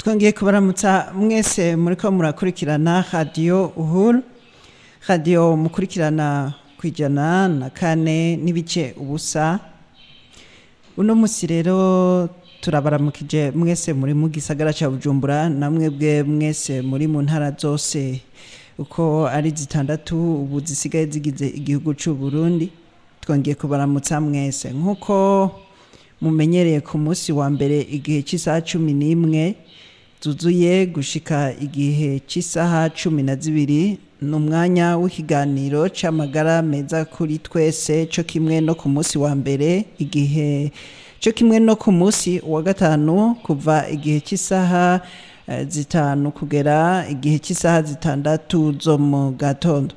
Twongeye kubaramutsa mwese muriko murakurikirana Radiyo Uhuru, radiyo mukurikirana ku 104.0. Uno musi rero turabaramukije mwese muri mu gisagara ca Bujumbura, namwebwe mwese muri mu ntara zose uko ari zitandatu ubu zisigaye zigize igihugu c'u Burundi. Twongeye kubaramutsa mwese nk'uko mumenyereye ku munsi wa mbere igihe cy'isaha 11 zuzuye gushika igihe cy'isaha 12, ni umwanya w'ikiganiro c'amagara meza kuri twese, co kimwe no ku munsi wa mbere igihe co kimwe no ku munsi wa gatanu kuva igihe cy'isaha 5 kugera igihe cy'isaha 6 zo mu gatondo.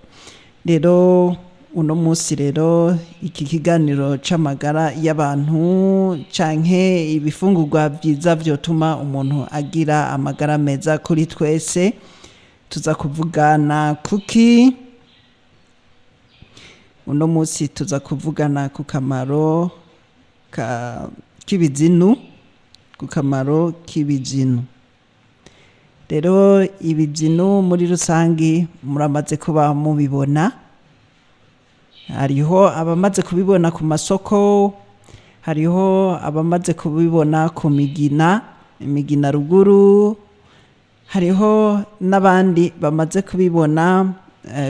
Rero uno munsi rero iki kiganiro c'amagara y'abantu canke ibifungurwa vyiza vyotuma umuntu agira amagara meza kuri twese, tuza kuvugana kuki. Uno munsi tuza kuvugana ku kamaro k'ibizinu, ku kamaro k'ibizinu. Rero ibizinu muri rusangi muramaze kuba mubibona, hariho abamaze kubibona ku masoko, hariho abamaze kubibona ku migina, imigina ruguru, hariho n'abandi bamaze kubibona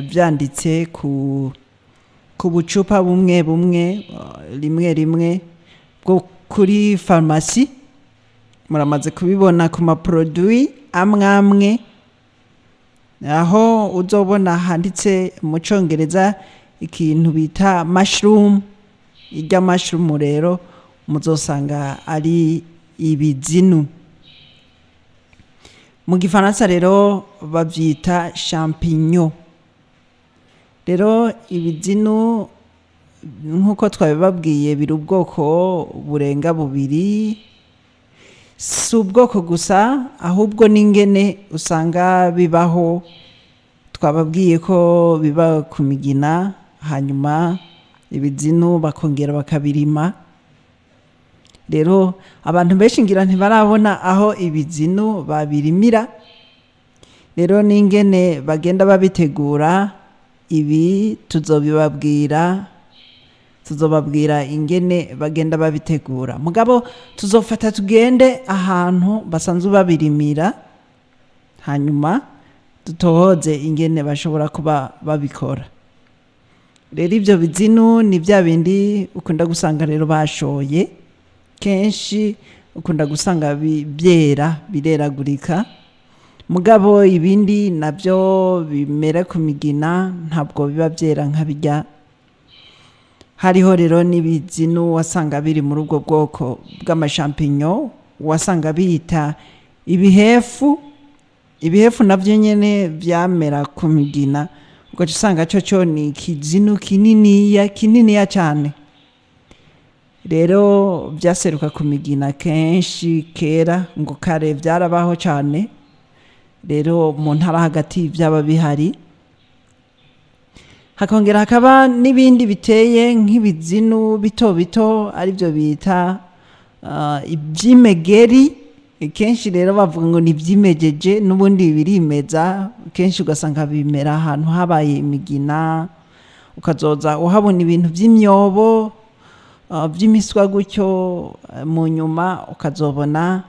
vyanditse ku bucupa bumwe bumwe, rimwe rimwe bwo kuri farumasi. Muramaze kubibona ku maproduwi amwe amwe, aho uzobona handitse mu congereza ikintu bita mushroom. Irya mushroom rero muzosanga ari ibizinu. Mu gifaransa rero bavyita champignon. Rero ibizinu nk'uko twabibabwiye biri ubwoko burenga bubiri, si ubwoko gusa ahubwo n'ingene usanga bibaho. Twababwiye ko biba ku migina, hanyuma ibizinu bakongera bakabirima. Rero abantu benshi ngira ntibarabona aho ibizinu babirimira, rero n'ingene bagenda babitegura ibi tuzobibabwira, tuzobabwira ingene bagenda babitegura. Mugabo tuzofata tugende ahantu basanzwe babirimira, hanyuma dutohoze ingene bashobora kuba babikora. Rero ivyo bizinu ni vya bindi ukunda gusanga rero bashoye, kenshi ukunda gusanga byera, bireragurika. Mugabo ibindi navyo bimera ku migina ntabwo biba byera nka birya. Hariho rero n'ibizinu wasanga biri muri ubwo bwoko bw'amashampinyo, wasanga biyita ibihefu. Ibihefu navyo nyene vyamera ku migina, ugaca usanga coco ni ikizinu kininiya kininiya cane. Rero vyaseruka ku migina kenshi kera, ngo kare vyarabaho cane, rero mu ntara hagati vyaba bihari. Hakongera hakaba n'ibindi biteye nk'ibizinu bito bito, arivyo bita ivy'imegeri. Kenshi rero bavuga ngo ni ivyimejeje, n'ubundi birimeza. Kenshi ugasanga bimera ahantu habaye imigina, ukazoza uhabona ibintu vy'imyobo, vy'imiswa gutyo, mu nyuma ukazobona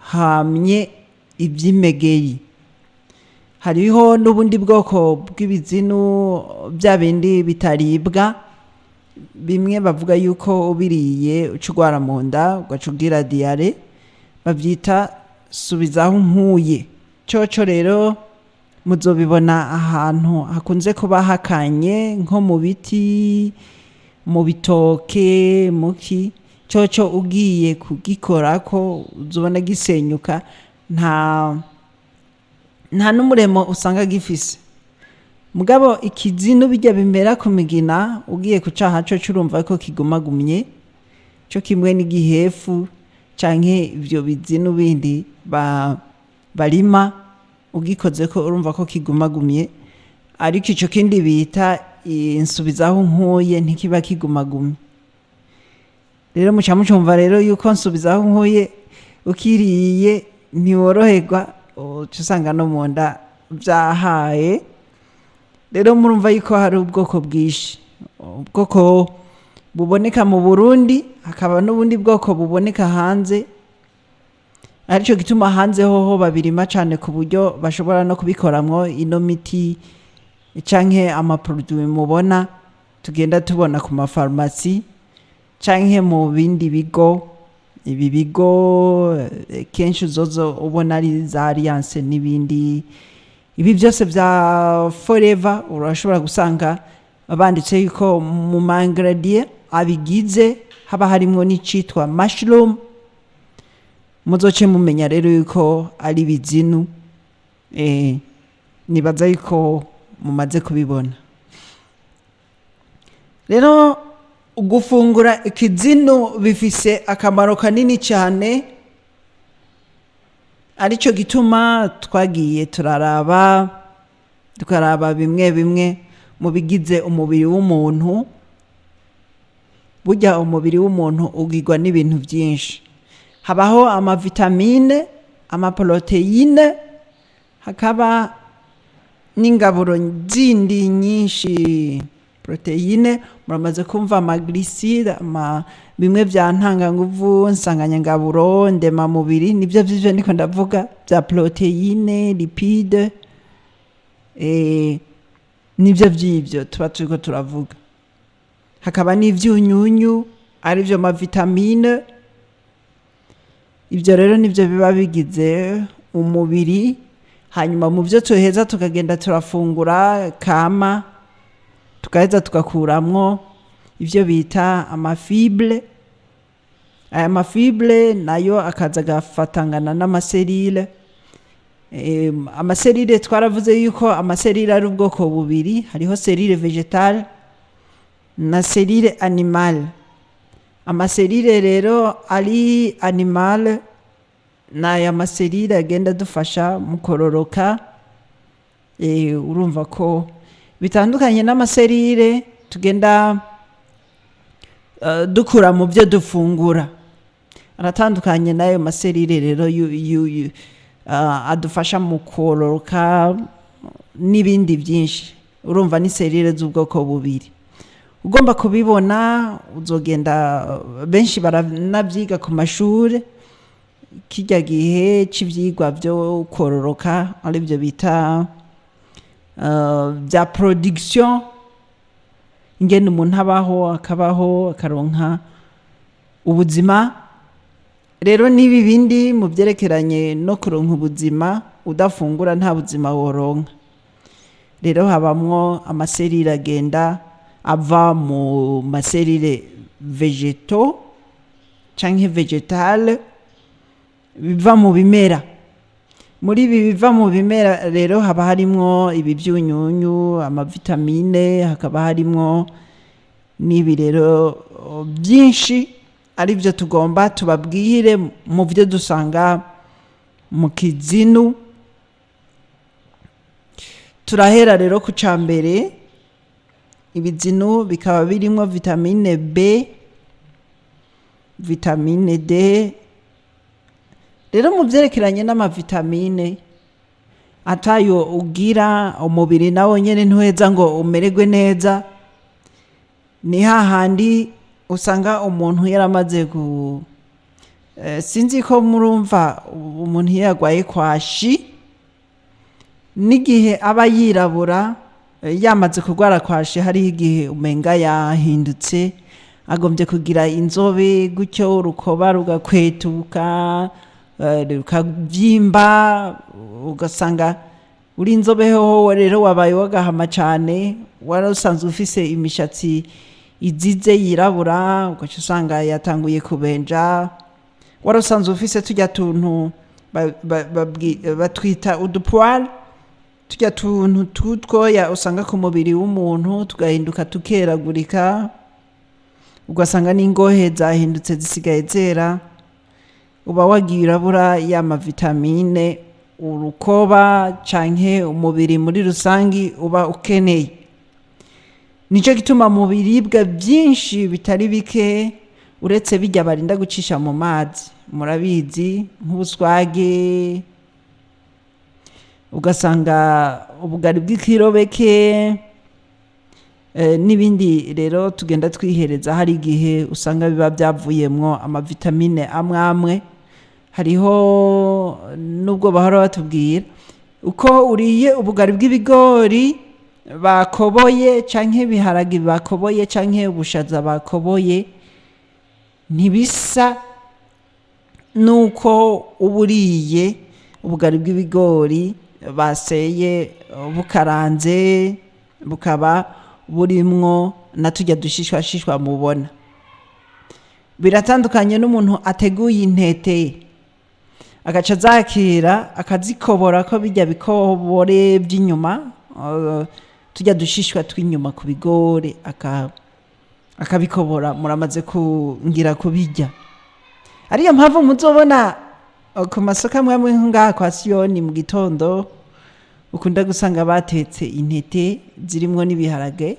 hamye ivy'imegeri. Hariho n'ubundi bwoko bw'ibizinu bya bindi bitaribwa, bimwe bavuga yuko ubiriye uca urwara mu nda ugaca ugira diyare, bavyita subizaho nkuye. Coco rero muzobibona ahantu hakunze kuba hakanye, nko mu biti, mu bitoke, muki. Coco ugiye kugikorako uzobona gisenyuka, nta n'umuremo usanga gifise. Mugabo ikizinu bijya bimera ku migina, ugiye kucaha coco urumva ko kigumagumye, co kimwe n'igihefu canke ivyo bizinu bindi barima, ugikozeko urumva ko kigumagumye. Ariko ico kindi bita insubizaho nkuye ntikiba kigumagumye. Rero muca mucumva rero yuko nsubizaho nkuye ukiriye Ntiworoherwa, uca usanga no mu nda byahaye. Rero murumva yuko hari ubwoko bwinshi, ubwoko buboneka mu Burundi, hakaba n'ubundi bwoko buboneka hanze. Aricyo gituma hanze hoho babirima cyane, ku buryo bashobora no kubikoramwo ino miti canke ama produits mubona tugenda tubona ku mafarumasi canke mu bindi bigo. Ibi bigo kenshi uzozo ubona ari za Alliance n'ibindi, ibi byose bya Forever, urashobora gusanga banditse yuko mu ma ingrédients abigize haba harimwo n'icitwa mushroom. Muzoce mumenya rero yuko ari ibizinu. Nibaza yuko mumaze kubibona. Rero gufungura ikizinu bifise akamaro kanini cyane, aricyo gituma twagiye turaraba, tukaraba bimwe bimwe mu bigize umubiri w'umuntu. Burya umubiri w'umuntu ugirwa n'ibintu byinshi: habaho ama vitamines, ama protéines, hakaba n'ingaburo zindi nyinshi. Protéines muramaze kumva, ama glucides, ama bimwe bya ntanganguvu, nsanganyangaburo, ndemamubiri, nibyo vy'ivyo niko ndavuga bya protéines, lipides, nibyo vy'ivyo tuba turiko turavuga. Hakaba n'ivyunyunyu, arivyo ma vitamines. Ibyo rero nibyo biba bigize umubiri. Hanyuma mu byo tuheza tukagenda turafungura kama, tugaheza tugakuramwo ibyo bita ama fibres. Aya ma fibres nayo akaza agafatangana n'ama cellules. Ama cellules, twaravuze yuko ama cellules ari ubwoko bubiri: hariho cellule végétale na cellule animale. Ama cellules rero ari animale ni aya ma cellules agenda adufasha mu kororoka. Urumva ko bitandukanye n'ama cellules tugenda dukura mu byo dufungura. Aratandukanye n'ayo ma cellules rero adufasha mu kororoka n'ibindi byinshi. Urumva ni cellules z'ubwoko bubiri. Ugomba kubibona uzogenda, benshi baranabyiga ku mashuri kijya gihe cy'ibyigwa byo kororoka, aribyo bita bya production, ingene umuntu abaho, akabaho, akaronka ubuzima. Rero n'ibi bindi mu byerekeranye no kuronka ubuzima, udafungura nta buzima woronka. Rero habamwo ama cellules agenda ava mu ma cellules végétaux canke végétales, biva mu bimera. Muri ibi biva mu bimera rero haba harimwo ibi byunyunyu, ama vitamines, hakaba harimwo n'ibi rero byinshi, ari byo tugomba tubabwire mu byo dusanga mu kizinu. Turahera rero ku ca mbere. Ibizinu bikaba birimo vitamine B, vitamine D. Rero mu byerekeranye n'ama vitamines, atayo ugira, umubiri nawo nyene ntuheza ngo umererwe neza. Ni hahandi usanga umuntu yaramaze gu sinzi ko murumva, umuntu iyo yarwaye kwashi, n'igihe aba yirabura, yamaze kurwara kwashi, hariho igihe umenga yahindutse, agombye kugira inzobe gutyo, urukoba rugakwetuka, rukabyimba, ugasanga uri inzobe hoho rero wabaye wagahama cyane. Wari usanzwe ufise imishatsi izize yirabura, ugaca usanga yatanguye kubenja. Wari usanzwe ufise tujya tuntu batwita udu poils, tujya tuntu tw'utwoya usanga ku mubiri w'umuntu, tugahinduka tukeragurika, ugasanga n'ingohe zahindutse zisigaye zera. Uba wagiye urabura ya ma vitamines urukoba canke umubiri muri rusangi uba ukeneye. Nicyo gituma mu biribwa byinshi bitari bike Uretse bijya barinda gucisha mu mazi, murabizi, nk'ubuswage, ugasanga ubugari bw'ikirobeke n'ibindi. Rero tugenda twihereza, hari igihe usanga biba byavuyemwo amavitamine amwe amwe. Hariho nubwo bahora batubwira uko uriye ubugari bw'ibigori bakoboye, canke ibiharage bakoboye, canke ubushaza bakoboye, ntibisa nuko uba uriye ubugari bw'ibigori baseye, bukaranze, bukaba burimwo na tujya dushishwashishwa mubona. Biratandukanye n'umuntu ateguye intete, agaca azakira, akazikobora ko bijya bikobore by'inyuma, tujya dushishwa tw'inyuma ku bigori, akabikobora. Muramaze kungira kubijya. Ariyo mpamvu muzobona ku masoko amwe amwe ngaha kwa Siyoni, mu gitondo ukunda gusanga batetse intete zirimwo n'ibiharage,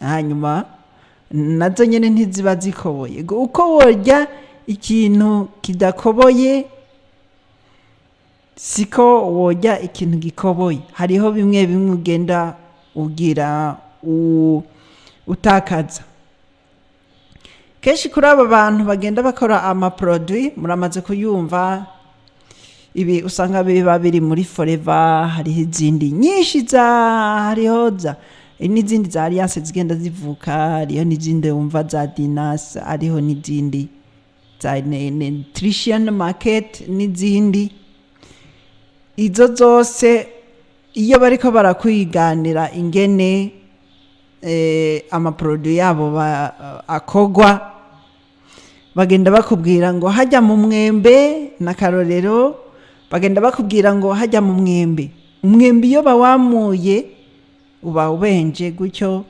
hanyuma nazo nyene ntiziba zikoboye. Uko worya ikintu kidakoboye siko worya ikintu gikoboye. Hariho bimwe bimwe ugenda ugira utakaza. Kenshi kuri aba bantu bagenda bakora amaproduit, muramaze kuyumva, ibi usanga biba biri muri Forever. Hariho izindi nyinshi za, hariho za n'izindi za Alliance zigenda zivuka, hariho n'izindi wumva za Dinas, hariho n'izindi za Nutrition Market n'izindi. Izo zose iyo bariko barakwiganira ingene amaproduit yabo akogwa, bagenda bakubwira ngo hajya mu mwembe, n'akarorero, bagenda bakubwira ngo hajya mu mwembe, umwembe iyo bawamuye uba ubenje gutyo,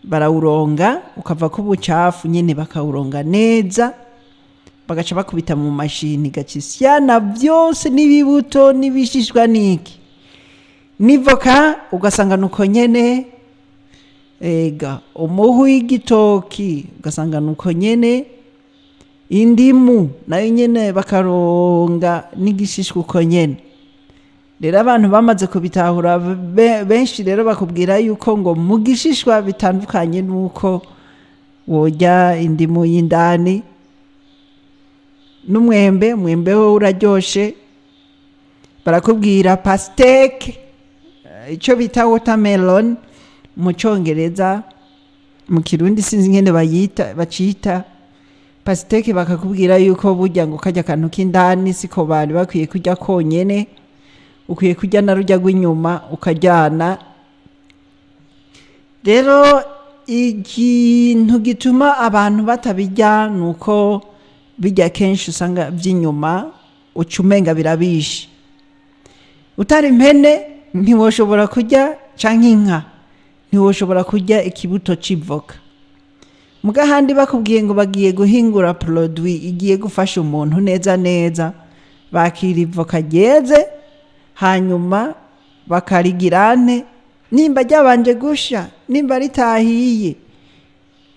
barawuronga ukava ku bucafu nyene, bakawuronga neza, bagaca bakubita mu mashini, gacisyana byose n'ibibuto n'ibishishwa n'iki n'ivoka, ugasanga nuko nyene. Ega umuhu w'igitoki ugasanga nuko nyene, indimu nayo nyene bakaronga n'igishishwa uko nyene. Rero abantu bamaze kubitahura benshi rero bakubwira yuko ngo mu gishishwa bitandukanye n'uko worya indimu y'indani n'umwembe. Umwembe wo uraryoshe. Barakubwira pastèque, icyo bita watermelon mu Cyongereza, mu Kirundi sinzi ingene bayita, bacita pastèque. Bakakubwira yuko burya ngo kajya akantu k'indani siko bari bakwiye kurya konyene, ukwiye kurya na rujya rw'inyuma ukajyana. Rero ikintu gituma abantu batabirya ni uko bijya kenshi usanga by'inyuma uca umenga birabishe. Utari impene ntiwoshobora kurya, canke inka, ntiwoshobora kurya ikibuto c'ivoka. Muga handi bakubwiye ngo bagiye guhingura produit igiye gufasha umuntu neza neza, bakira ivoka ryeze, hanyuma bakarigirane, nimba ryabanje gusha, nimba ritahiye,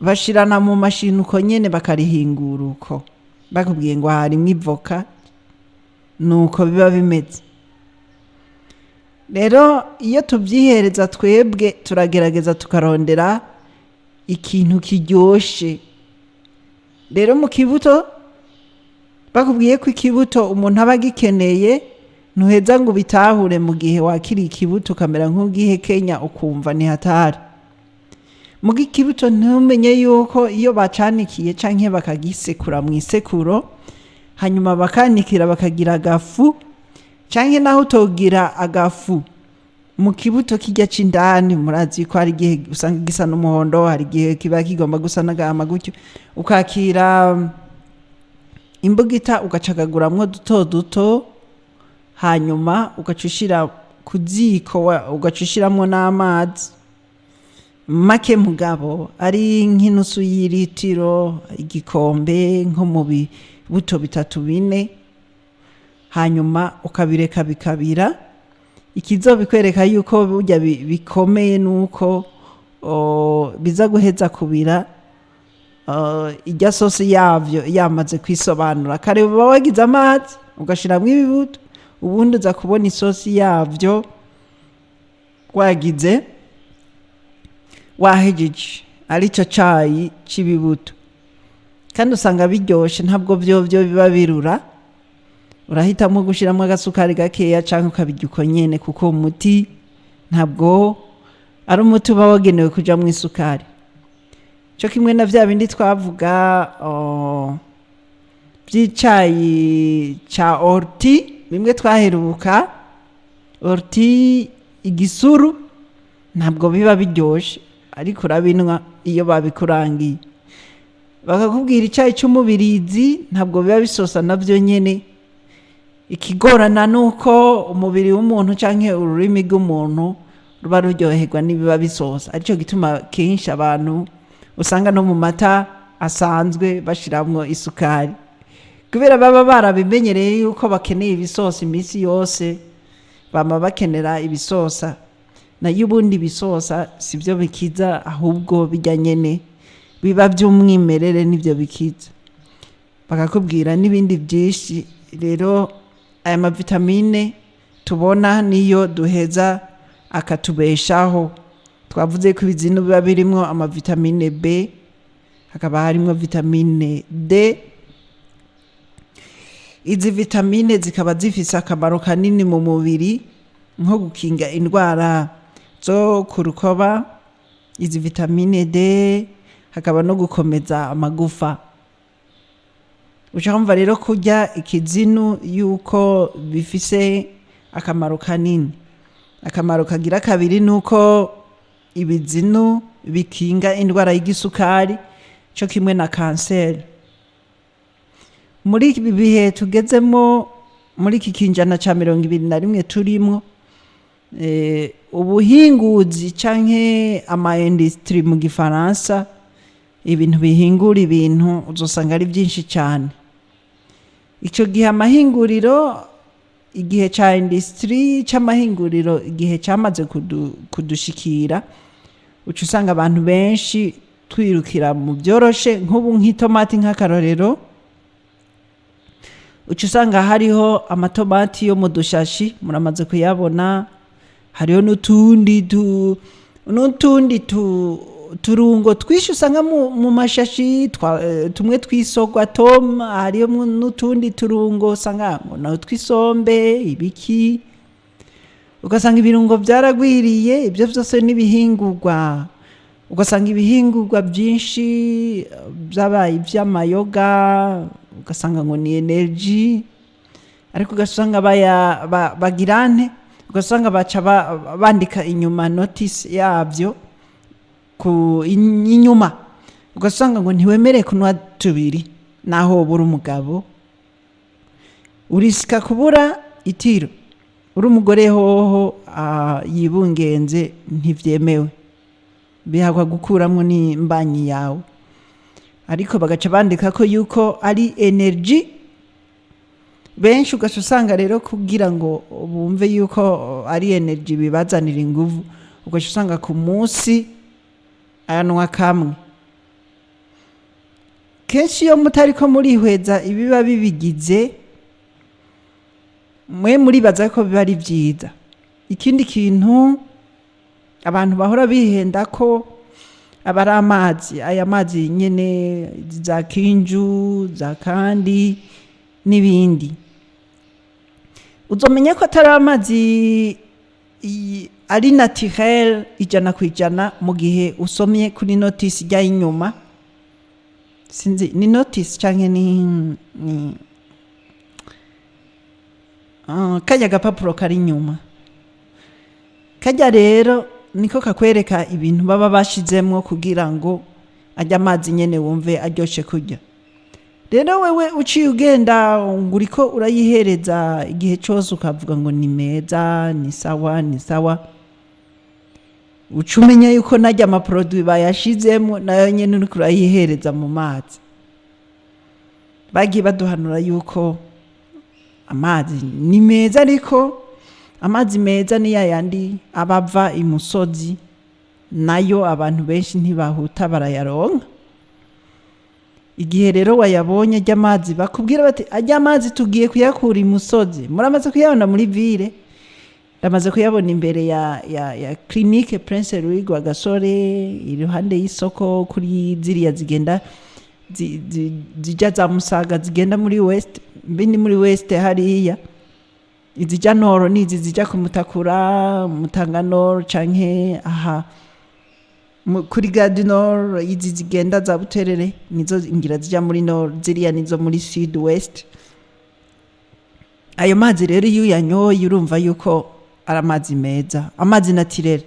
bashirana mu mashini uko nyene, bakarihingura uko. Bakubwiye ngo harimwo ivoka, nuko biba bimeze. Rero iyo tubyihereza twebwe, turagerageza tukarondera ikintu kiryoshe. Rero mu kibuto, bakubwiye ko ikibuto umuntu aba agikeneye, ntuheza ngo ubitahure. Mu gihe wakiriye ikibuto ukamera nk'ugihekenya, ukumva ni hatari. Muga ikibuto ntumenye yuko iyo bacanikiye canke bakagisekura mu isekuro, hanyuma bakanikira, bakagira agafu, canke naho utogira agafu, mu kibuto kijya c'indani, murazi ko hari igihe usanga gisa n'umuhondo, hari igihe kiba kigomba gusa n'agahama gutyo, ukakira imbugita, ugacagaguramwo duto duto, hanyuma ugaca ushira ku ziko, ugaca ushiramwo n'amazi make, mugabo ari nk'inusu y'iritiro, igikombe, nko mu bibuto bitatu bine, hanyuma ukabireka bikabira. Ikizobikwereka yuko burya bikomeye nuko biza guheza kubira. Ijya sosi yavyo yamaze kwisobanura. Kare uba wagize amazi ugashiramwo ibibuto, ubundi uza kubona isosi yavyo wagize wahejeje, arico cayi c'ibibuto. Kandi usanga biryoshe, ntabwo vyovyo biba birura. Urahitamo gushiramwo agasukari gakeya canke ukabirya uko nyene, kuko umuti ntabwo ari umuti uba wagenewe kujamwo isukari. Co kimwe na vya bindi twavuga vy'icayi ca orti, bimwe twaheruka, orti igisuru, ntabwo biba biryoshe, ariko urabinwa iyo babikurangiye. Bakakubwira icayi c'umubirizi, ntabwo biba bisosa navyo nyene. Ikigorana nuko umubiri w'umuntu canke ururimi rw'umuntu ruba ruryoherwa n'ibiba bisosa, arico gituma kenshi abantu usanga no mu mata asanzwe bashiramwo isukari, kubera baba barabimenyereye yuko bakeneye ibisosa iminsi yose, bama bakenera ibisosa. Nayo ubundi ibisosa sivyo bikiza, ahubwo birya nyene biba vy'umwimerere nivyo bikiza. Bakakubwira n'ibindi vyinshi. Rero aya mavitamine tubona niyo duheza akatubeshaho. Twavuze ko ibizinu biba birimwo amavitamine B, hakaba harimwo vitamine D. Izi vitamine zikaba zifise akamaro kanini mu mubiri, nko gukinga indwara zo ku rukoba, izi vitamine D, hakaba no gukomeza amagufa. Uca wumva rero kurya ikizinu yuko bifise akamaro kanini. Akamaro kagira kabiri nuko ibizinu bikinga indwara y'igisukari co kimwe na kanseri. Muri ibi bihe tugezemo, muri iki kinjana ca 21 turimwo, ubuhinguzi canke ama industrie mu gifaransa, ibintu bihingura ibintu uzosanga ari vyinshi cane. Ico gihe amahinguriro, igihe ca industrie c'amahinguriro, igihe camaze kudushikira, uca usanga abantu benshi twirukira mu vyoroshe. Nk'ubu nk'itomati nk'akarorero, uca usanga hariho amatomati yo mu dushashi, muramaze kuyabona, hariho n'utundi turungo twinshi usanga mu mashashi, tumwe twisogwa toma, hariho n'utundi turungo usanga ngo ni utw'isombe ibiki, ugasanga ibirungo vyaragwiriye. Ivyo vyose n'ibihingurwa, ugasanga ibihingurwa vyinshi vyabaye ivy'amayoga, ugasanga ngo ni energy, ariko ugasanga bagirante, ugasanga baca bandika inyuma notice yavyo ku inyuma, ugasanga ngo ntiwemere kunywa tubiri naho woba uri umugabo, urisika kubura itiro. Uri umugore hoho yibungenze ntivyemewe, bihakwa gukuramwo n'imbanyi yawe, ariko bagaca bandika ko yuko ari energy. Benshi ugaca usanga rero kugira ngo bumve yuko ari energy bibazanira inguvu, ugaca usanga ku munsi ayanwa kamwe. Kenshi iyo mutariko murihweza ibiba bibigize, mwe muribaza ko biba ari vyiza. Ikindi kintu abantu bahora bihenda ko aba ari amazi, aya mazi nyene za kinju za kandi n'ibindi, uzomenya ko atari amazi ari naturel 100% mu gihe usomye kuri notice ijya inyuma. Sinzi ni notice canke ni karya gapapuro kari inyuma, karya rero niko kakwereka ibintu baba bashizemwo kugira ngo ajya amazi nyene wumve aryoshe kurya. Rero wewe uciye ugenda ngo uriko urayihereza igihe cose, ukavuga ngo ni meza, ni sawa, ni sawa, uca umenya yuko narya amaproduit bayashizemwo nayo nyene uriko urayihereza mu mazi. Bagiye baduhanura yuko amazi ni meza, ariko amazi meza ni yayandi aba ava imusozi, nayo abantu benshi ntibahuta barayaronka. Igihe rero wayabonye ajya amazi, bakubwira bati ajya amazi tugiye kuyakura imusozi. Muramaze kuyabona muri ville, ndamaze kuyabona imbere ya clinique Prince Louis Rwagasore, iruhande y'isoko, kuri ziriya zigenda zijya za Musaga, zigenda muri west, mbi ni muri west hariya. Izijya nord nizi zijya kumutakura Mutanga Nord canke aha kuri Gare du Nord. Izi zigenda za Buterere nizo ngira zijya muri nord, ziriya nizo muri sud west. Ayo mazi rero iyo uyanyoye urumva yuko ari amazi meza, amazi naturel.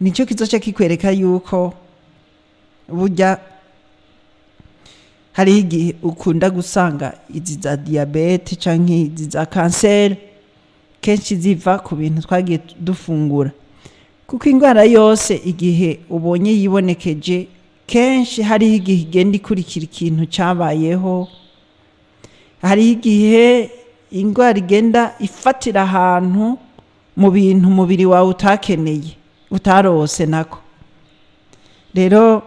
Nicyo kizoca kikwereka yuko burya hariho igihe ukunda gusanga izi za diyabete canke izi za kanseri kenshi ziva ku bintu twagiye dufungura, kuko indwara yose igihe ubonye yibonekeje, kenshi hariho igihe igenda ikurikira ikintu cyabayeho. Hariho igihe indwara igenda ifatira ahantu mu bintu umubiri wawe utakeneye, utarose nako. Rero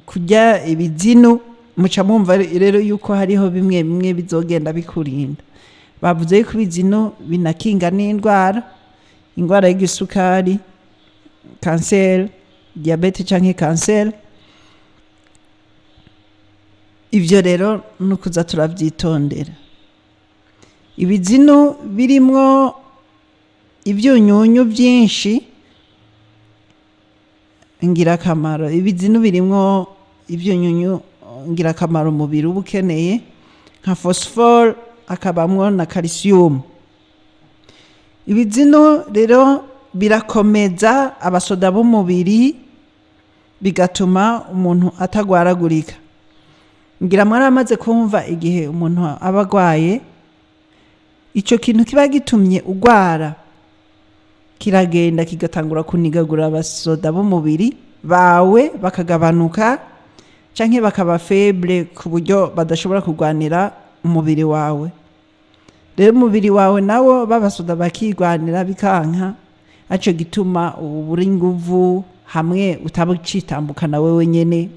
kurya ibizinu, muca mwumva rero yuko hariho bimwe bimwe bizogenda bikurinda. Bavuze yuko ibizinu binakinga n'indwara, indwara y'igisukari, kanseri, diyabete canke kanseri. Ivyo rero ni ukuza turavyitondera. Ibizinu birimwo ivyunyunyu byinshi ngirakamaro. Ibizinu birimwo ivyunyunyu ngirakamaro umubiri uba ukeneye, nka phosphore, akabamwo na calcium. Ibizinu rero birakomeza abasoda b'umubiri, bigatuma umuntu atagwaragurika. Ngira mwaramaze kumva, igihe umuntu aba agwaye, ico kintu kiba gitumye ugwara kiragenda kigatangura kunigagura abasoda b'umubiri bawe, bakagabanuka canke bakaba faible ku buryo badashobora kurwanira umubiri wawe. Rero umubiri wawe nawo babasoda bakigwanira bikanka, aco gituma ubura inguvu, hamwe utaba ucitambukana wewe nyene,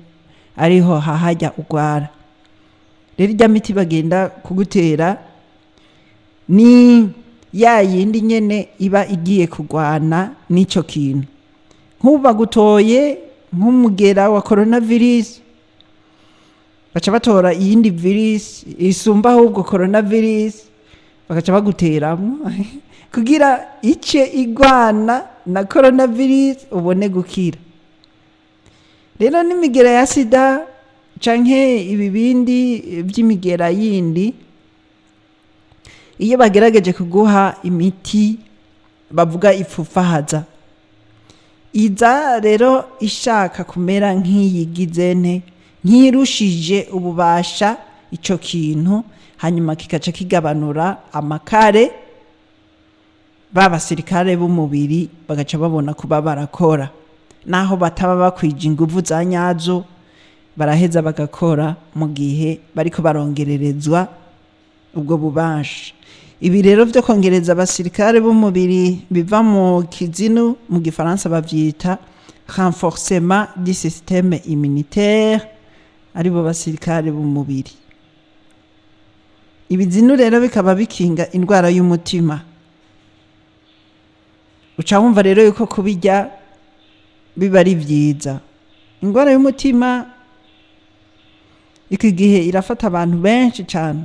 ariho hahajya ugwara. Rero irya miti bagenda kugutera ni ya yindi nyene iba igiye kurwana n'ico kintu. Nk'ubu bagutoye nk'umugera wa coronavirus, baca batora iyindi virus isumba ahubwo coronavirus, bagaca baguteramo kugira ice igwana na coronavirus, ubone gukira. Rero n'imigera ya sida canke ibibindi by'imigera yindi, iyo bagerageje kuguha imiti bavuga ipfufahaza, iza rero ishaka kumera nk'iyigize nte, nk'irushije ububasha ico kintu, hanyuma kikaca kigabanura amakare b'abasirikare b'umubiri, bagaca babona kuba barakora naho bataba bakwije inguvu za nyazo. Baraheza bagakora mu gihe bariko barongererezwa ubwo bubasha. Ibi rero vyo kongereza abasirikare b'umubiri biva mu kizinu, mu gifaransa bavyita renforcement du système immunitaire, aribo basirikare b'umubiri. Ibizinu rero bikaba bikinga indwara y'umutima. Uca wumva rero yuko kubirya biba ari vyiza. Indwara y'umutima iki gihe irafata abantu benshi cyane.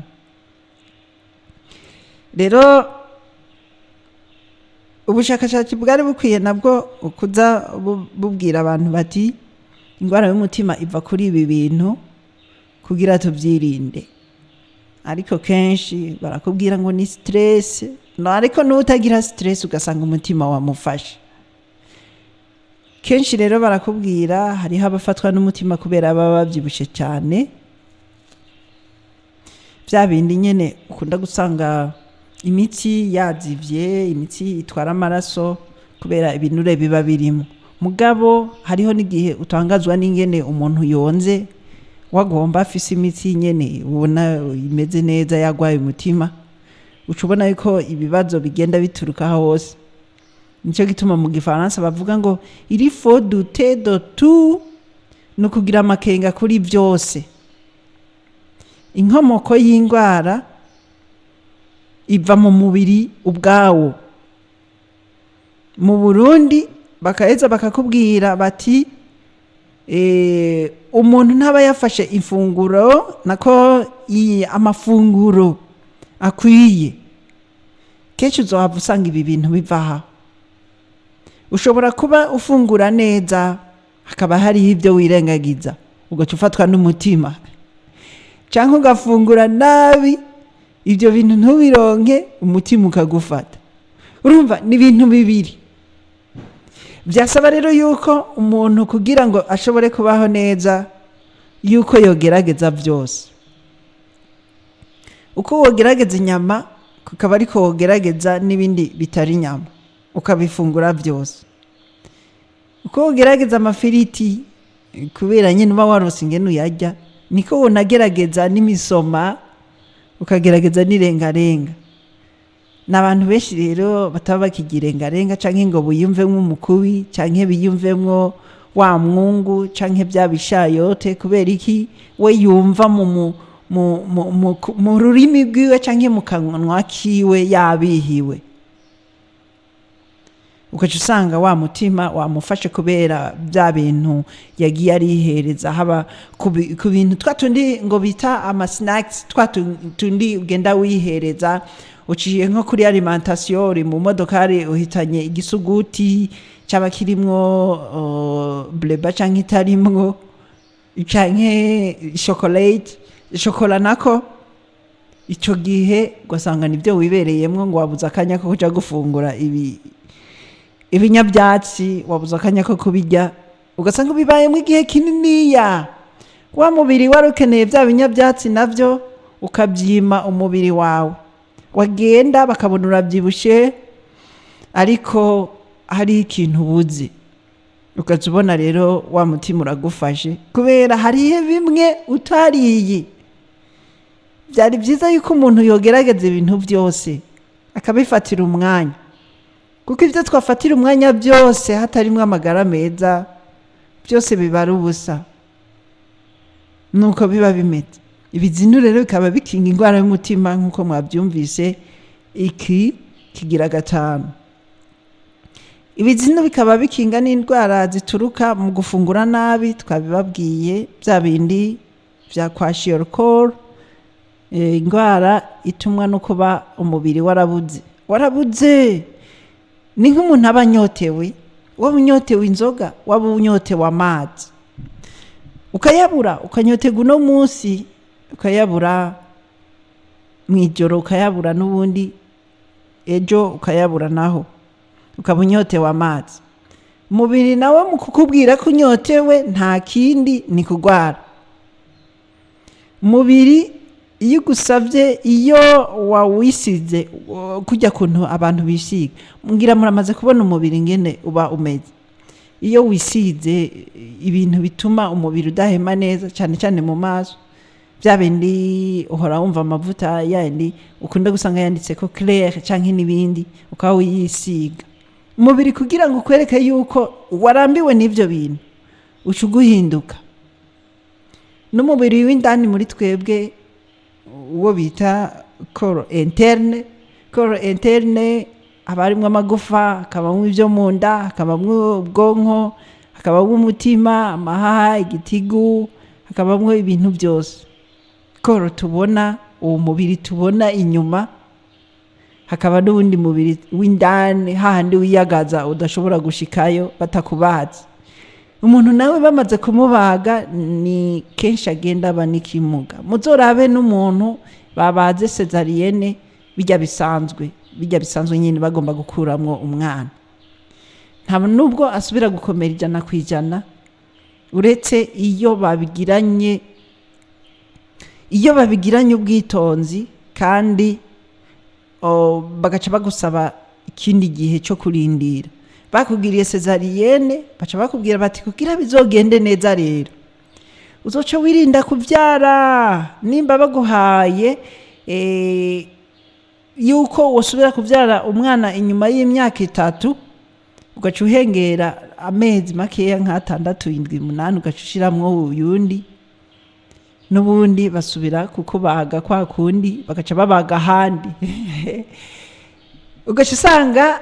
Rero ubushakashatsi bwari bukwiye nabwo kuza bubwira abantu bati indwara y'umutima iva kuri ibi bintu, kugira tubyirinde. Ariko kenshi barakubwira ngo ni stress no, ariko n'utagira stress ugasanga umutima wamufashe. Kenshi rero barakubwira hariho abafatwa n'umutima kubera baba babyibushe cyane, bya bindi nyene ukunda gusanga imitsi yazivye, imitsi itwara amaraso, kubera ibinure biba birimo. Mugabo hariho n'igihe utangazwa n'ingene umuntu yonze, wagomba afise imitsi nyene ubona imeze neza, yagwaye umutima. Uca ubona yuko ibibazo bigenda bituruka hose. Nico gituma mu gifaransa bavuga ngo il faut douter de tout, ni ukugira amakenga kuri byose. Inkomoko y'indwara iva mu mubiri ubwawo. Mu Burundi bakaheza bakakubwira bati umuntu ntaba yafashe ifunguro nako amafunguro akwiye. Kenshi uzohava usanga ibi bintu biva aha. Ushobora kuba ufungura neza, hakaba hariho ibyo wirengagiza, ugaca ufatwa n'umutima, cyangwa ugafungura nabi, ibyo bintu ntubironke, umutima ukagufata. Urumva ni ibintu bibiri byasaba rero yuko umuntu kugira ngo ashobore kubaho neza, yuko yogerageza byose. Uko wogerageza inyama, kukaba ariko wogerageza n'ibindi bitari inyama, ukabifungura byose. Uko wogerageza amafiriti, kubera nyine uba warose ingene uyarya, niko wonagerageza n'imisoma, ukagerageza n'irengarenga. Ni abantu benshi rero bataba bakigira irengarenga, canke ngo biyumvemwo umukubi, canke biyumvemwo wa mwungu, canke bya bishayote. Kubera iki? We yumva mu rurimi rwiwe canke mu kanwa kiwe yabihiwe, ugaca usanga wa mutima wamufashe kubera bya bintu yagiye arihereza, haba ku bintu twa tundi ngo bita ama snacks, twa tundi ugenda wihereza uciye nko kuri alimentation, uri mu modokari uhitanye igisuguti cyaba kirimwo bleba canke itarimwo, canke chocolate, chocolat nako. Ico gihe ugasanga nibyo wibereyemwo, ngo wabuze akanya ko kuja gufungura ibi ibinyabyatsi, wabuze akanya ko kubirya, ugasanga bibayemo igihe kininiya. Wa mubiri wari ukeneye bya binyabyatsi, nabyo ukabyima umubiri wawe, wagenda bakabona urabyibushe, ariko hari ikintu ubuze. Ukaza ubona rero wa mutima uragufashe kubera hariho bimwe utariye. Byari byiza yuko umuntu yogerageza ibintu byose akabifatira umwanya, kuko ibyo twafatira umwanya byose hatarimo amagara meza, byose biba ari ubusa. Nuko biba bimeze. Ibizinu rero bikaba bikinga indwara y'umutima, nk'uko mwabyumvise. Iki kigira gatanu. Ibizinu bikaba bikinga n'indwara zituruka mu gufungura nabi, twabibabwiye, bya bindi bya kwashiorkor, indwara itumwa no kuba umubiri warabuze. Warabuze ni nk'umuntu aba anyotewe, waba unyotewe inzoga, waba unyotewe amazi, ukayabura, ukanyoterwa uno munsi, ukayabura mu ijoro, ukayabura n'ubundi ejo, ukayabura naho, ukaba unyotewe amazi. Umubiri nawe mu kukubwira ko unyotewe nta kindi, ni kurwara. Umubiri iyo ugusabye, iyo wawisize kujya kuntu abantu bisiga, mbwira muramaze kubona umubiri ngene uba umeze iyo wisize ibintu bituma umubiri udahema neza, cyane cyane mu maso, bya bindi uhora wumva, amavuta yandi ukunda gusanga yanditse ko clair canke n'ibindi, ukaba wiyisiga. Umubiri kugira ngo ukwereke yuko warambiwe n'ivyo bintu, uca uguhinduka. N'umubiri w'indani muri twebwe, uwo bita corps interne, corps interne haba harimwo amagufa, hakabamwo ibyo mu nda, hakabamwo ubwonko, hakabamwo umutima, amahaha, igitigu, hakabamwo ibintu byose. Corps tubona, uwo mubiri tubona inyuma, hakaba n'uwundi mubiri w'indani, hahandi wiyagaza udashobora gushikayo batakubaze. Umuntu nawe bamaze kumubaga ni kenshi agenda aba n'ikimuga. Muzorabe n'umuntu babaze césarienne, bijya bisanzwe nyine bagomba gukuramwo umwana, nta nubwo asubira gukomera 100%, uretse iyo babigiranye ubwitonzi, kandi bagaca bagusaba ikindi gihe cyo kurindira. Bakugiriye césarienne, baca bakubwira bati kugira bizogende neza rero uzoca wirinda kubyara. Nimba baguhaye yuko wosubira kubyara umwana inyuma y'imyaka 3, ugaca uhengera amezi makeya nk'atandatu, 7, 8, ugaca ushiramwo uyundi. N'ubundi basubira kukubaga kwa kundi, bagaca babaga ahandi, ugaca usanga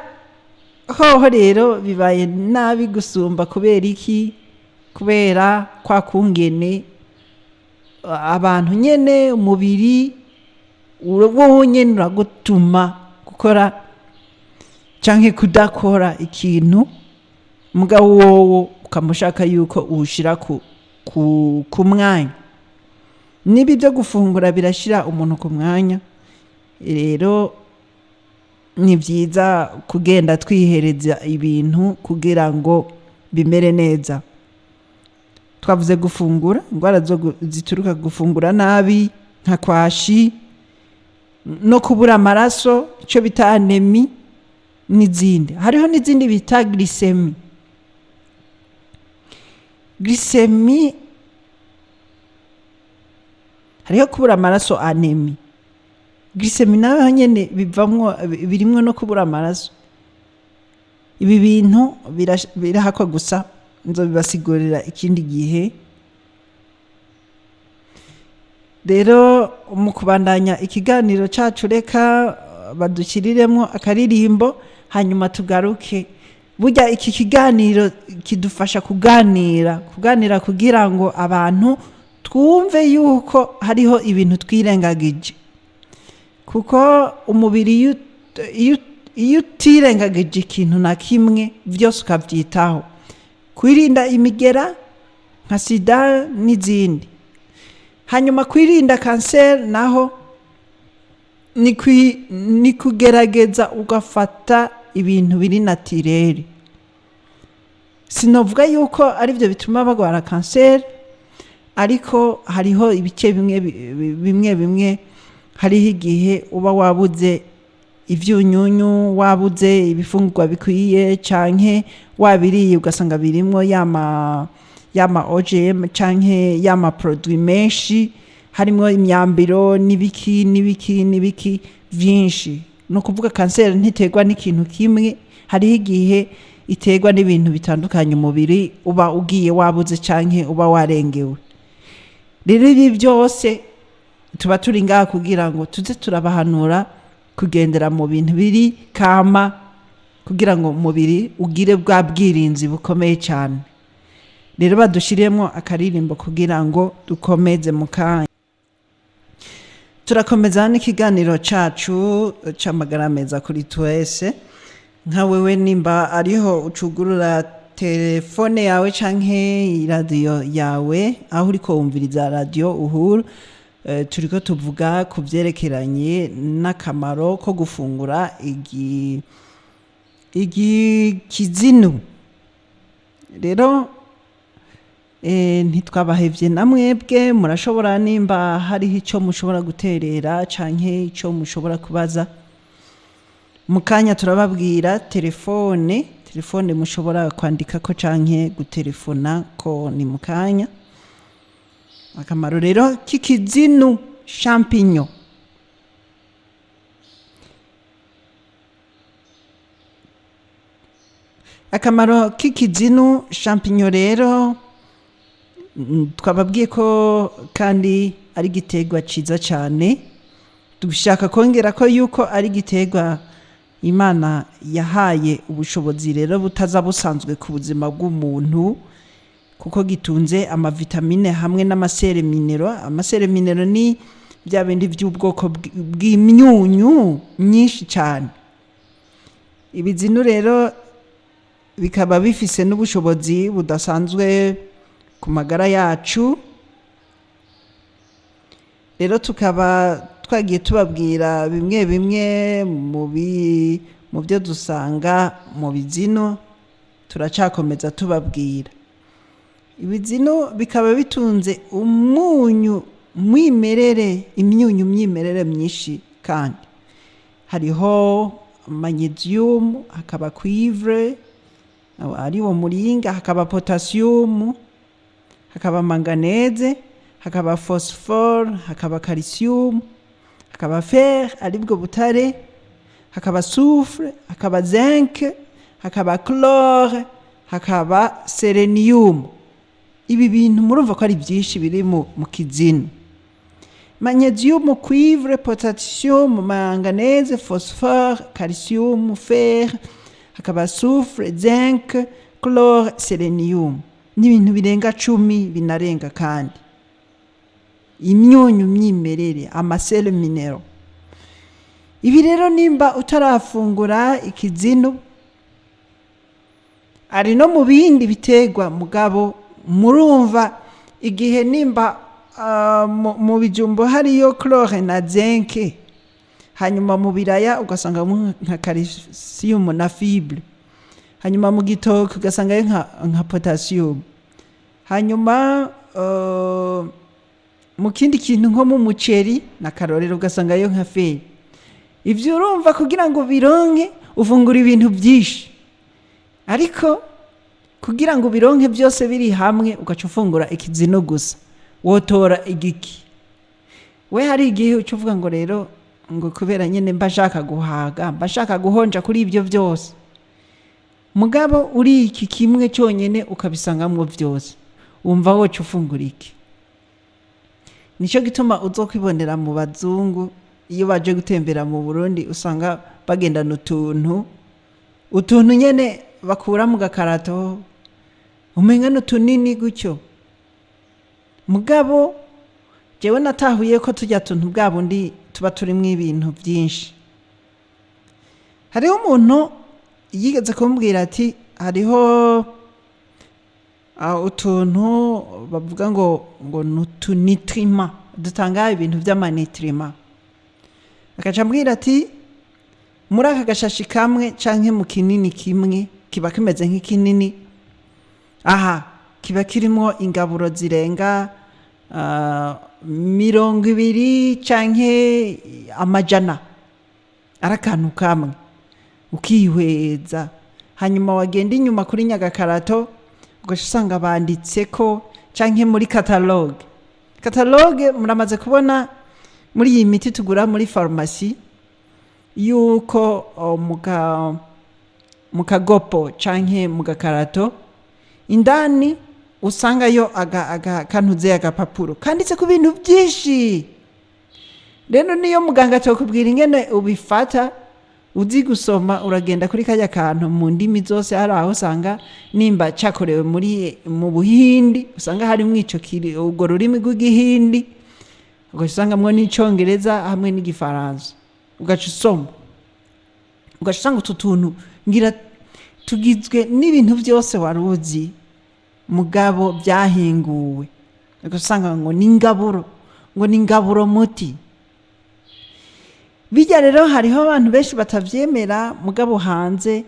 hoho rero bibaye nabi gusumba. Kubera iki? Kubera kwa kungene abantu nyene umubiri wowe nyene uragutuma gukora canke kudakora ikintu, mugabo wowo ukamushaka yuko uwushira ku mwanya. Niba ibyo gufungura birashira umuntu ku mwanya, rero ni byiza kugenda twihereza ibintu kugira ngo bimere neza. Twavuze gufungura, indwara zituruka gufungura nabi nka kwashi no kubura amaraso, icyo bita anémie, n'izindi. Hariho n'izindi bita glycémie. Glycémie, hariho kubura amaraso, anémie. Glycémie nayo nyene bivamwo, birimwo no kubura amaraso. Ibi bintu birahakwa gusa nzobibasigurira ikindi gihe. Rero mu kubandanya ikiganiro cacu, reka badushyiriremo akaririmbo, hanyuma tugaruke. Burya iki kiganiro kidufasha kuganira kugira ngo abantu twumve yuko hariho ibintu twirengagije, kuko umubiri iyo utirengagije ikintu na kimwe, byose ukabyitaho, kwirinda imigera nka sida n'izindi, hanyuma kwirinda kanseri naho ni kugerageza ugafata ibintu biri naturel. Sinovuga yuko aribyo bituma bagwara kanseri, ariko hariho ibice bimwe bimwe bimwe, hariho igihe uba wabuze ivyunyunyu, wabuze ibifungurwa bikwiye, canke wabiriye ugasanga birimwo yama OGM canke yama produit menshi, harimwo imyambiro n'ibiki n'ibiki n'ibiki vyinshi. Ni ukuvuga kanseri ntiterwa n'ikintu kimwe, hariho igihe iterwa n'ibintu bitandukanye umubiri uba ugiye wabuze canke uba warengewe. Rero ibi byose tuba turi ngaha kugira ngo tuze turabahanura kugendera mu bintu biri kama, kugira ngo umubiri ugire bwa bwirinzi bukomeye cyane. Rero badushiremo akaririmbo kugira ngo dukomeze. Mu kanya turakomeza n'ikiganiro cacu c'amagara meza kuri twese. Nka wewe nimba ariho ucugurura telefone yawe canke iradiyo yawe, aho uriko wumviriza Radiyo Uhuru, turiko tuvuga ku vyerekeranye n'akamaro ko gufungura igi kizinu. Rero ntitwabahevye, na mwebwe murashobora, nimba hariho ico mushobora guterera canke ico mushobora kubaza. Mu kanya turababwira telefone mushobora kwandikako canke gutelefona ko ni mu kanya. Akamaro rero k'ikizinu, champignon. Akamaro k'ikizinu, champignon, rero twababwiye ko kandi ari igiterwa ciza cane. Dushaka kongera ko yuko ari igiterwa Imana yahaye ubushobozi rero butaza busanzwe ku buzima bw'umuntu, kuko gitunze amavitamine hamwe n'ama sels minéraux. Ama sels minéraux ni bya bindi by'ubwoko bw'imyunyu myinshi cyane. Ibizinu rero bikaba bifise n'ubushobozi budasanzwe ku magara yacu. Rero tukaba twagiye tubabwira bimwe bimwe mu byo dusanga mu bizinu, turacakomeza tubabwira. Ibizinu bikaba bitunze umunyu mwimerere, imyunyu myimerere myinshi, kandi hariho magnésium, hakaba cuivre ari wo muringa, hakaba potassium, hakaba manganèse, hakaba phosphore, hakaba calcium, hakaba fer aribwo butare, hakaba soufre, hakaba zinc, hakaba chlore, hakaba sélénium. Ibi bintu murumva ko ari byinshi biri mu kizinu. Magnesium, cuivre, potassium, manganèse, phosphore, calcium, fer, hakaba soufre, zinc, chlore, selenium. N'ibintu birenga 10 binarenga kandi. Imyunyu myimerere, amasele minero. Ibi rero nimba utarafungura ikizinu ari no mu bindi biterwa, mugabo murumva igihe nimba mu bijumbo hariyo chlore na zinc, hanyuma mu biraya ugasanga nka calcium na fibre, hanyuma mu gitoki ugasangayo nka potassium, hanyuma mu kindi kintu nko mu muceri na karorero ugasangayo nka fer. Ivyo urumva kugira ngo bironke ufungura ibintu byinshi, ariko kugira ngo bironke byose biri hamwe ugaca ufungura ikizino gusa, wotora igiki? We hari igihe uca uvuga ngo rero ngo kubera nyene mba nshaka guhaga, mba nshaka guhonja kuri ibyo byose, mugabo uri iki kimwe cyonyene ukabisangamwo byose, wumva woca ufungura iki? Nico gituma uzokwibonera mu bazungu iyo baje gutembera mu Burundi, usanga bagendana utuntu nyene bakura mu gakarato, umenga n'utunini gutyo. Mugabo jewe natahuye ko tujya tuntu bwa bundi tuba turimwo ibintu byinshi. Hariho umuntu yigeze kumbwira ati hariho utuntu bavuga ngo n'utunitrima dutanga ibintu by'amanitrima, akaca ambwira ati muri aka gashashi kamwe canke mu kinini kimwe kiba kimeze nk'ikinini, aha kiba kirimo ingaburo zirenga 20 canke 100, ari akantu kamwe ukihweza. Hanyuma wagenda inyuma kuri nyagakarato ugaca usanga banditseko, canke muri kataloge. Kataloge muramaze kubona muri iyi miti tugura muri farumasi yuko mu kagopo canke mu gakarato indani usangayo kantuze agapapuro kanditse ku bintu byinshi. Rero niyo muganga atokubwira ingene ubifata, uzi gusoma uragenda kuri kajya kantu mu ndimi zose, hari aho usanga nimba cyakorewe mu Buhindi usanga harimwo ico kiri ubwo rurimi rw'Igihindi, ugaca usangamwo n'Icongereza hamwe n'Igifaransa, ugaca usoma ugaca usanga utu tuntu ngira tugizwe n'ibintu byose wari uzi mugabo byahinguwe, ugaca usanga ngo ni ingaburo, ngo ni ingaburo muti. Bijya rero hariho abantu benshi batavyemera, mugabo hanze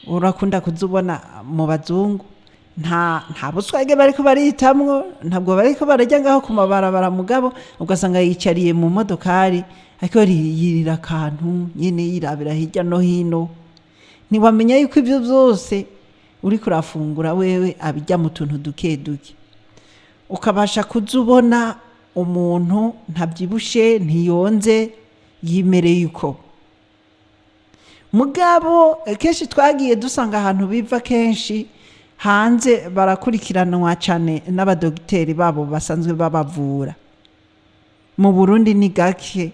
urakunda kuzubona mu bazungu nta buswage bariko baritamwo, ntabwo bariko barajya ngaho ku mabarabara, mugabo ugasanga yicariye mu modokari ariko yirira akantu nyene yirabira hirya no hino. Ntiwamenya yuko ivyo byose uriko urafungura wewe abijya mu tuntu duke duke, ukabasha kuzubona umuntu ntabyibushe ntiyonze yimereye uko. Mugabo kenshi twagiye dusanga ahantu biva kenshi hanze barakurikiranwa cyane n'abadogiteri babo basanzwe babavura. Mu Burundi ni gake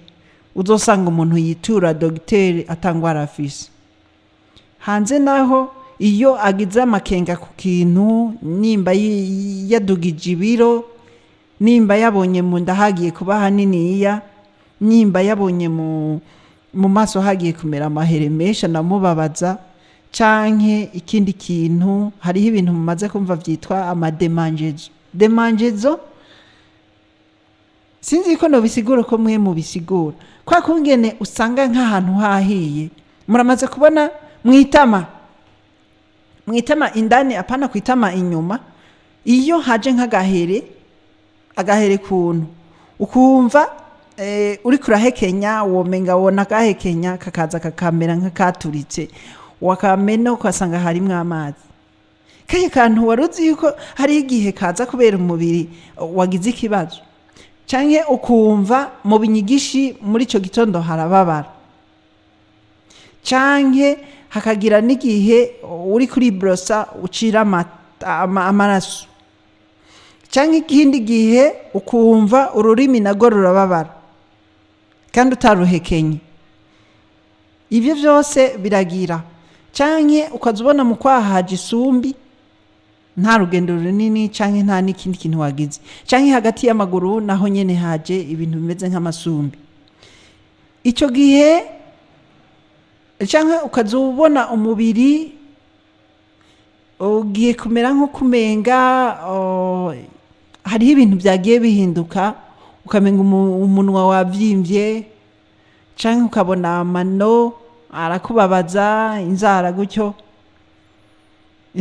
uzosanga umuntu yitura dogiteri atangwara afise. Hanze naho iyo agize amakenga ku kintu, nimba yadugije ibiro, nimba yabonye mu nda hagiye kuba haniniya, nimba yabonye mu maso hagiye kumera amahere menshi anamubabaza, canke ikindi kintu, hariho ibintu mumaze kumva vyitwa amademanjezo. Demanjezo sinzi ko nobisigura ko mwe mubisigura, kwa kungene usanga nk'ahantu hahiye. Muramaze kubona mwitama, mwitama indani, apana kwitama inyuma, iyo haje nk'agahere, agahere kuntu ukumva uri kurahekenya, womenga wona gahekenya kakaza kakamera nk'akaturitse, wakamena ukasanga harimwo amazi. Kaya kantu waruzi yuko hari igihe kaza kubera umubiri wagize ikibazo, canke ukumva mu binyigishi muri ico gitondo harababara, canke hakagira n'igihe uri kuri brosa ucira amaraso, Cyangwa ikindi gihe ukumva ururimi narwo rurababara kandi utaruhekenye. Ibyo byose biragira. Cyangwa ukaza ubona mu kwahaje isumbi, nta rugendo runini cyangwa nta n'ikindi kintu wagize, cyangwa hagati y'amaguru naho nyine haje ibintu bimeze nk'amasumbi. Icyo gihe cyangwa ukaza ubona umubiri ugiye kumera nko kumenga hariho ibintu byagiye bihinduka, ukamenga umunwa wabyimbye, cyangwa ukabona amano arakubabaza, inzara gutyo,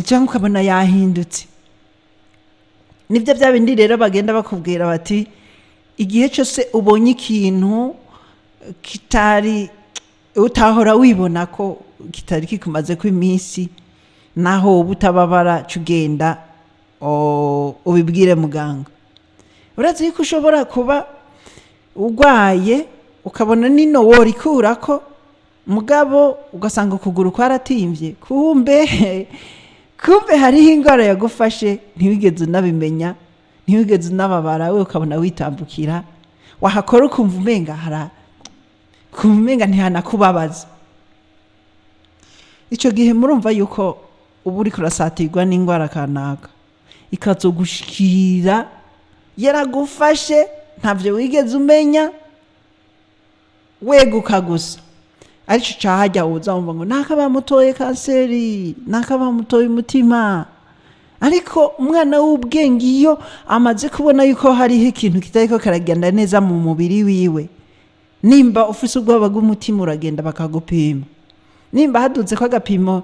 cyangwa ukabona yahindutse. Nibyo bya bindi rero bagenda bakubwira bati igihe cyose ubonye ikintu kitari utahora wibona ko kitari kikumaze ko iminsi, naho uba utababara, ca ugenda ubibwire muganga. Uretse yuko ushobora kuba urwaye ukabona nino worikurako, mugabo ugasanga ukuguru kwaratimvye, kumbe hariho indwara yagufashe ntiwigeze unabimenya, ntiwigeze unababara, we ukabona witambukira, wahakora ukumva umenga hara, ukumva umenga ntihanakubabaza. Icyo gihe murumva yuko uba uriko urasatirwa n'indwara kanaka, ikazogushikira yaragufashe ntavyo wigeze umenya, weguka gusa. Ariko cahajya uza wumva ngo naka bamutoye kanseri, naka bamutoye umutima. Ariko umwana w'ubwenge iyo amaze kubona yuko hariho ikintu kitariko karagenda neza mu mubiri wiwe, nimba ufise ubwoba bw'umutima uragenda bakagupima, nimba haduze ko agapimo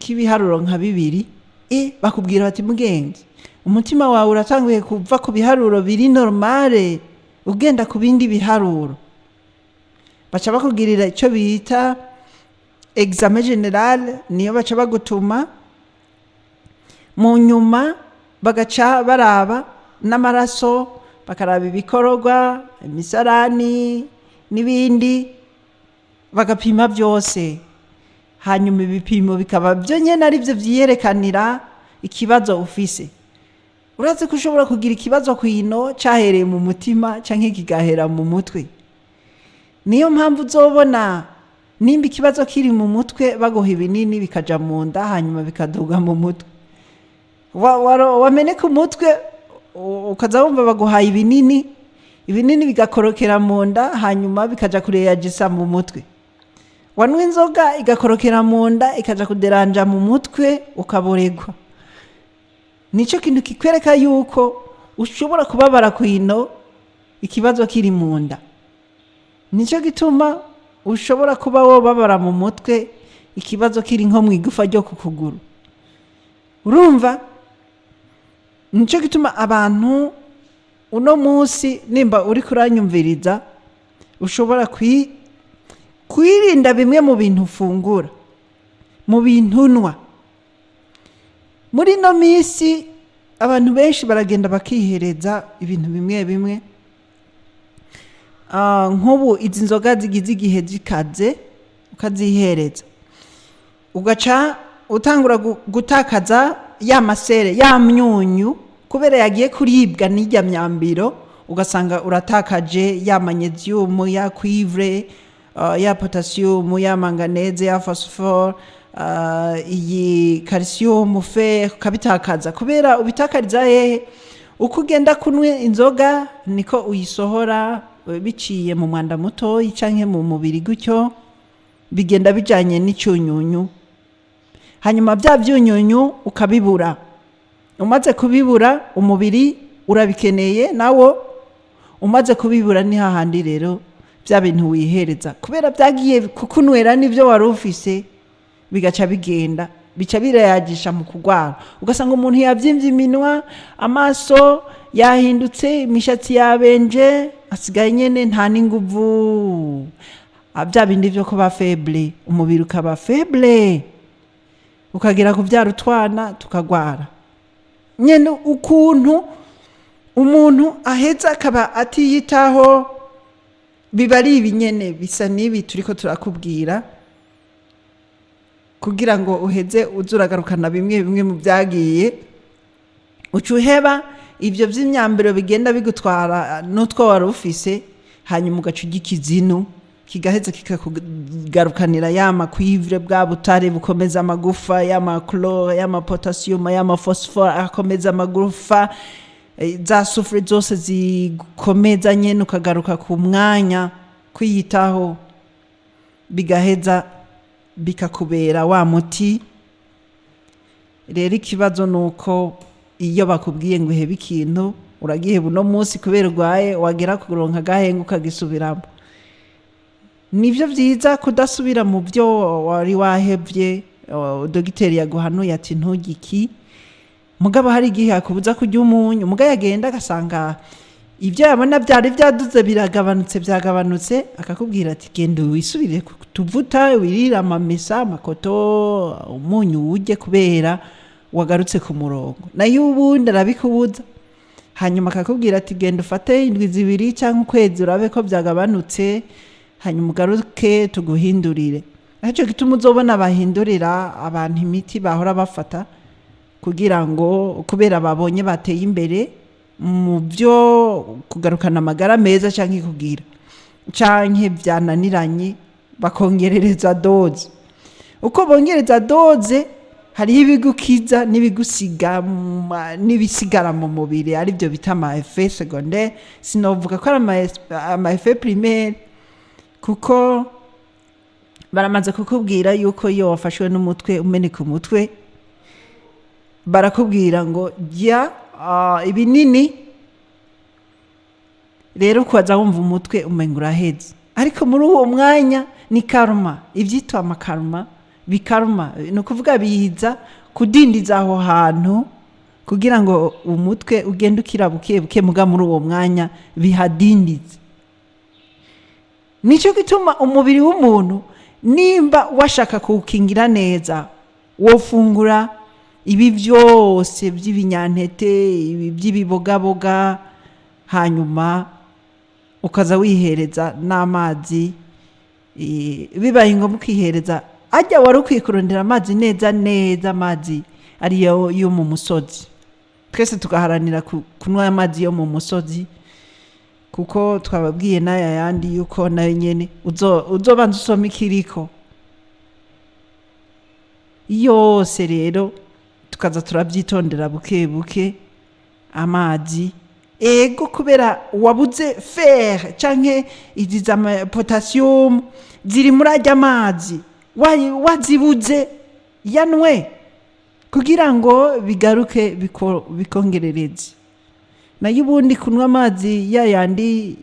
k'ibiharuro nka 2, bakubwira bati mugenzi, umutima wawe uratanguye kuva ku biharuro biri normale ugenda ku bindi biharuro. Baca bakugirira icyo bita examen general, niyo baca bagutuma mu nyuma, bagaca baraba n'amaraso, bakaraba ibikororwa, imisarani n'ibindi, bagapima byose. Hanyuma ibipimo bikaba byo nyene ari byo vyiyerekanira ikibazo ufise. Urazi ko ushobora kugira ikibazo kwino cyahereye mu mutima canke kigahera mu mutwe. Niyo mpamvu uzobona nimba ikibazo kiri mu mutwe baguha ibinini bikaja mu nda, hanyuma bikaduga mu mutwe. Wameneka umutwe ukaza wumva baguhaye ibinini, ibinini bigakorokera mu nda, hanyuma bikaja kureyagisa mu mutwe. Wanywa inzoga igakorokera mu nda, ikaja kuderanja mu mutwe, ukaboregwa. Nico kintu kikwereka yuko ushobora kubabara kwino ikibazo kiri mu nda. Nico gituma ushobora kuba wobabara mu mutwe ikibazo kiri nko mu igufa ryo ku kuguru. Urumva? Nico gituma abantu uno munsi nimba uri kuranyumviriza ushobora kwirinda bimwe mu bintu ufungura, mu bintu unywa. Muri no minsi abantu benshi baragenda bakihereza ibintu bimwe bimwe. Nk'ubu izi nzoga zigize igihe zikaze ukazihereza, ugaca utangura gutakaza ya masere, ya myunyu, kubera yagiye kuribwa n'irya myambiro, ugasanga uratakaje ya magnesium, ya cuivre, ya potassium, ya manganese, ya phosphore, iyi calcium, fer, ukabitakaza. Kubera ubitakariza hehe? Uko ugenda kunywa inzoga niko uyisohora biciye mu mwanda mutoyi canke mu mubiri gutyo, bigenda bijanye n'icyunyunyu. Hanyuma bya byunyunyu ukabibura. Umaze kubibura umubiri urabikeneye nawo, umaze kubibura ni hahandi rero bya bintu wihereza, kubera byagiye kukunwera n'ibyo wari ufise, bigaca bigenda bica birayagisha mu kugwara. Ugasanga umuntu yabyimvye iminwa, amaso yahindutse, imishatsi yabenje, asigaye nyene nta n'inguvu. Bya bindi byo kuba faible, umubiri ukaba faible, ukagera kubyara utwana tukagwara. Nyene ukuntu umuntu aheza akaba atiyitaho, biba ari ibinyene bisa n'ibi turiko turakubwira, kugira ngo uheze uzuragarukana bimwe bimwe mu byagiye Uca uheba ibyo by'imyambaro bigenda bigutwara n'utwo wari ufise, hanyuma ugaca urya ikizinu kigaheza kikakugarukanira ya ma cuivre, bwa butare bukomeza amagufa, ya ma chlore, ya ma potassium, ya ma phosphore akomeza amagufa, za soufre zose zikomeza nyene, ukagaruka ku mwanya kwiyitaho, bigaheza bikakubera wa muti. Rero ikibazo ni uko iyo bakubwiye ngo uhebe ikintu, uragiheba uno munsi kubera urwaye, wagera kuronka agahenga ukagisubiramo. Nibyo byiza kudasubira mu byo wari wahebye. Dogiteri yaguhanuye ati ntugiki, mugabo hari igihe akubuza kurya umunyu, mugabo yagenda agasanga ibyo yabona byari byaduze biragabanutse, byagabanutse, akakubwira ati genda wisubire ku tuvuta, wirire amamesa, amakoto, umunyu wujye kubera wagarutse ku murongo. Nayo ubundi arabikubuza, hanyuma akakubwira ati genda ufate indwi 2 cyangwa ukwezi urabe ko byagabanutse, hanyuma ugaruke tuguhindurire. Aricyo gituma uzobona bahindurira abantu imiti bahora bafata, kugira ngo kubera babonye bateye imbere mu byo kugarukana amagara meza, cyangwa kugira canke byananiranye bakongerereza dose. Uko bongereza dose, hariho ibigukiza n'ibigusiga n'ibisigara mu mubiri, aribyo bita ama effet secondaire. Sinovuga ko ari ama effet primaire, kuko baramaze kukubwira yuko iyo wafashwe n'umutwe, umeneka umutwe, barakubwira ngo jya ibinini. Rero ukaza wumva umutwe umenga uraheze, ariko muri uwo mwanya ni karma, ibyitwa amakarma bikarma, ni ukuvuga biza kudindiza aho hantu kugira ngo umutwe ugende ukira buke buke, muga muri uwo mwanya bihadindize. Nicyo gituma umubiri w'umuntu, nimba washaka kuwukingira neza, wofungura ibi byose by'ibinyantete, ibi by'ibibogaboga, hanyuma ukaza wihereza n'amazi, bibaye ngombwa ukihereza ajya wari ukwiye kurondera amazi neza neza, amazi ariyo yo mu musozi. Twese tugaharanira kunywa amazi yo mu musozi, kuko twababwiye n'aya yandi yuko nayo nyene uzobanza usoma ikiriko yose. Rero tukaza turabyitondera buke buke. Amazi, ego, kubera wabuze fer canke izi za potassium ziri muri ajya amazi, wazibuze, yanwe kugira ngo bigaruke bikongerereze. Nayo ubundi kunywa amazi ya yandi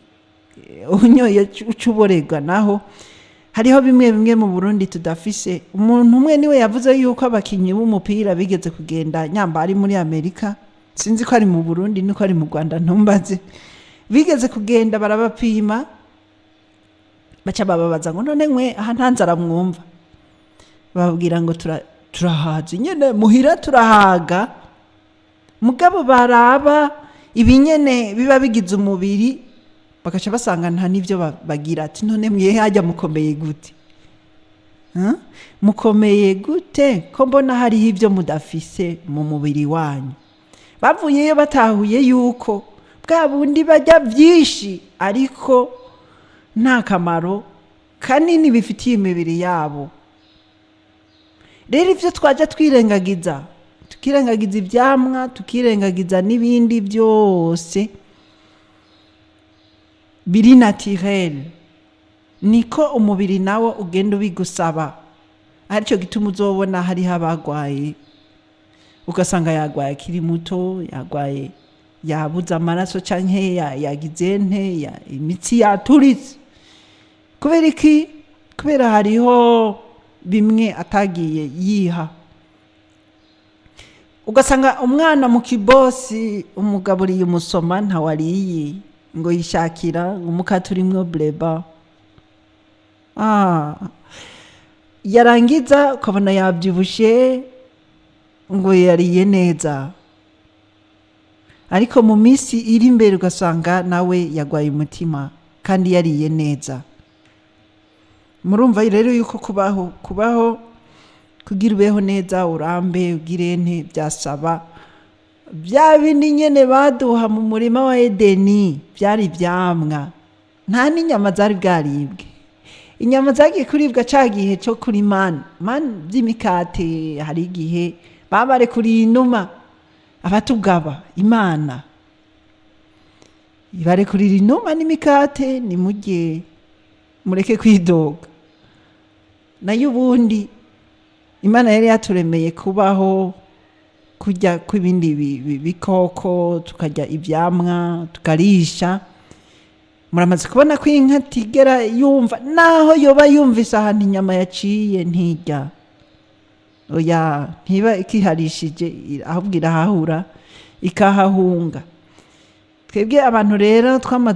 unyoye uca uborerwa. Naho hariho bimwe bimwe mu Burundi tudafise. Umuntu umwe niwe yavuze yuko abakinyi b'umupira bigeze kugenda, nyamba ari muri Amerika, sinzi ko ari mu Burundi niko ari mu Rwanda, ntumbaze, bigeze kugenda barabapima, baca bababaza ngo none mwe aha nta nzara mwumva? Bababwira ngo turahaze nyene muhira, turahaga. Mugabo baraba ibinyene biba bigize umubiri, bagaca basanga nta n'ibyo bagira. Ati none mwe hajya mukomeye gute? Huh? Mukomeye gute ko mbona hariho ibyo mudafise mu mubiri wanyu? Bavuyeyo batahuye yuko bwa bundi bajya byinshi ariko nta kamaro kanini bifitiye imibiri yabo. Rero ibyo twajya twirengagiza, tukirengagiza ibyamwa, tukirengagiza n'ibindi byose biri naturel, niko umubiri nawo ugenda ubigusaba. Aricyo gituma uzobona hariho abagwaye, ugasanga yagwaye akiri muto, yagwaye yabuze amaraso canke yagize nte, imitsi yaturitse. Kubera iki? Kubera hariho bimwe atagiye yiha. Ugasanga umwana mu kibosi umugaburiye umusoma ntawariye, ngo yishakira umukate urimwo bleba. Yarangiza ukabona yabyibushe ngo yariye neza, ariko mu minsi iri imbere ugasanga nawe yagwaye umutima kandi yariye neza. Murumva rero yuko kubaho kugira ubeho neza, urambe, ugire nte, byasaba Bya bindi nyene baduha mu murima wa Edeni byari ivyamwa, nta n'inyama zari bwaribwe. Inyama zagiye kuribwa ca gihe cyo kuri mani mani by'imikate. Hari igihe babarekuriye inuma, abatugaba Imana ibarekurira inuma n'imikate, nimurye mureke kwidoga. Nayo ubundi Imana yari yaturemeye kubaho kurya kw'ibindi bikoko, tukarya ivyamwa, tukarisha. Muramaze kubona ko inka tigera yumva, naho yoba yumvise ahantu inyama yaciye, ntirya. Oya, ntiba ikiharishije, ahubwo irahahura, ikahahunga. Twebwe abantu rero twama